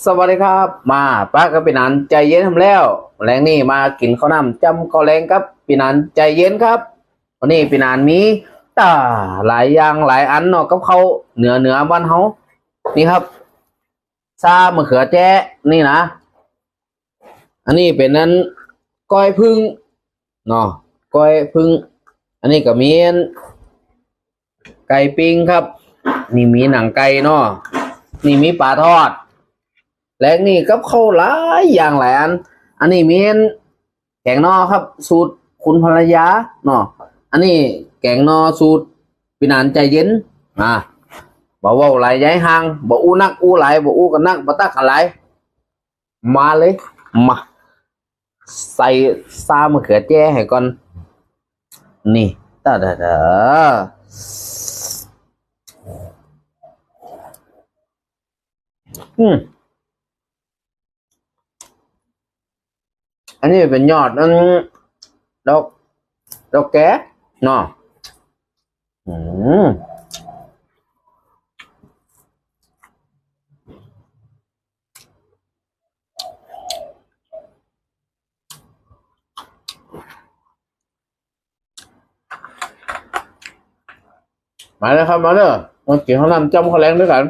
ສະຫວັດດີຄັບ ມາປະກັບພີ່ໜານໃຈເຢັນນຳແລ້ວ. ແລງນີ້ມາກິນເຂົ້ານ້ຳຈ້ຳເຂົ້າແລງກັບພີ່ໜານໃຈເຢັນຄັບ. ວັນນີ້ພີ່ໜານມີ ຕາ ຫຼາຍຢ່າງຫຼາຍອັນເນາະ ກັບເຂົ້າເໜືອ ເໜືອບ້ານເຮົາ ນີ້ຄັບ ຊາມະເຂືອແຈ້ ນີ້ນະ. ອັນນີ້ເປັນອັນ ກ້ອຍເຜິ້ງເນາະ ກ້ອຍເຜິ້ງ. ອັນນີ້ກໍມີອັນ ໄກ່ປີ້ງຄັບ ນີ້ມີໜັງໄກ່ເນາະ ນີ້ມີປາທອດ. ແລງນີ້ກັບເຂົ້າຫຼາຍຢ່າງຫຼາຍອັນ. ອັນນີ້ມີອັນ ແກງໜໍ່ຄັບ ສູດຄຸນພັນລະຍາເນາະ. ອັນນີ້ແກງໜໍ່ສູດພີ່ໜານໃຈເຢັນ. ອ່າ ບໍ່ເວົ້າຫຼາຍ ຢ່າໃຫ້ຫ່າງ ບໍ່ອູ້ນັກອູ້ຫຼາຍ ບໍ່ອູ້ກັນນັກ ບໍ່ຕັກກັນຫຼາຍ. ມາເລີຍ ມາ ໃສ່ຊາມະເຂືອແຈ້ໃຫ້ກ່ອນ. ນີ້ ຕາດາດາ ອືມ ອັນນີ້ເປັນຍອດອັນ ດອກ ດອກແກເນາະ. ອືມ ມາເດີຄັບ ມາເດີ ມາກິນເຂົ້ານ້ຳຈ້ຳເຂົ້າແລງດ້ວຍກັນ.